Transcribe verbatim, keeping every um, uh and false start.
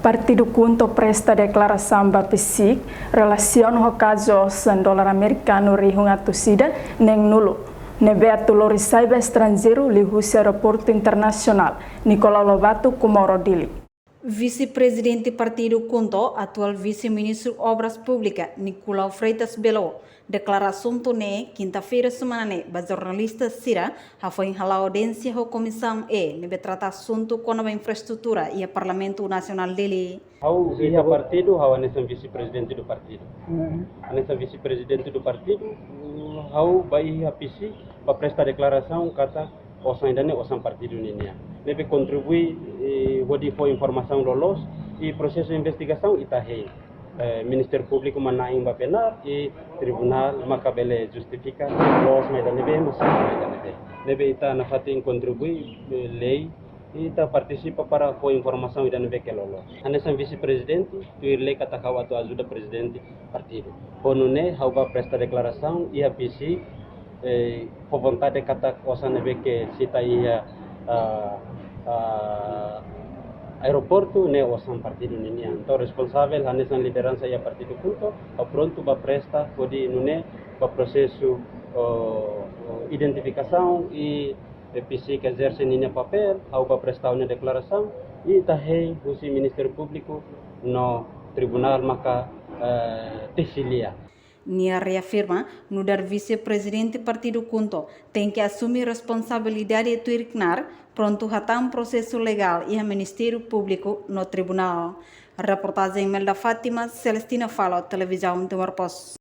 Partidu KHUNTO presta deklarasaun ba PCIC relasiona ho kazu osan dolar amerikanu rihun atus ida neen-nulu ne'ebé atu lori sai ba estranjeiru liuhusi Aeroportu Internasionál Nicolau Lobato Comoro, Dili. Vise-Prezidente Partidu KHUNTO, atuál Vise-Ministru Obras Públikas, Nicolau Freitas Belo, deklara asuntu ne'e kinta-feira semana ne'e ba jornalista sira, hafoin hala'o audiénsia ho Komisaun E ne'ebé trata asuntu kona-ba infraestrutura iha Parlamentu Nasionál Dili. Ha'u iha partidu, ha'u hanesan vise-prezidente do partidu. Hanesan vise-prezidente do partidu, ha'u ba iha PCIC ba presta deklarasaun katak osan ida-ne'e osan partidu ninian. Ne'ebé kontribui, eh, hodi fó informasaun loloos, i prosesu investigasaun ita hein. Eh, Ministériu Públiku mak na'in ba plenária, i tribunál maka bele justifika loos mai ida-ne'ebé, mós sala mai ida-ne'ebé. Ne'ebé ita nafatin kontribui, eh, lei, i ita partisipa para fó informasaun ida-ne'ebé ke loloos. Hanesan vise-prezidente, tuir lei katak ha'u atu ajuda prezidente partidu. Ho nune'e ha'u ba presta deklarasaun iha PCIC, eh, ho vontade katak osan ne'ebé ke sita iha, ah, ah, aeroportu ne'e osan partidu ninian. Entaun responsavel hanesan lideransa iha Partidu KHUNTO, ha'u prontu ba presta hodi nune'e ba prosesu, oh, oh, identifikasaun i PCIC ezerse ninia papél, ha'u ba presta ha'u-nia deklarasaun, i ita hein husi Ministériu Públiku no tribunál maka, eh, tesi lia. Nia reafirma, nu'udar vise-prezidente Partidu KHUNTO, tenke asume responsabilidade tuir knaar, prontu hatán prosesu legál iha Ministériu Públiku no tribunál. Reportajen Imelda Fátima, Celestina Falo, Televizaun Timor Post.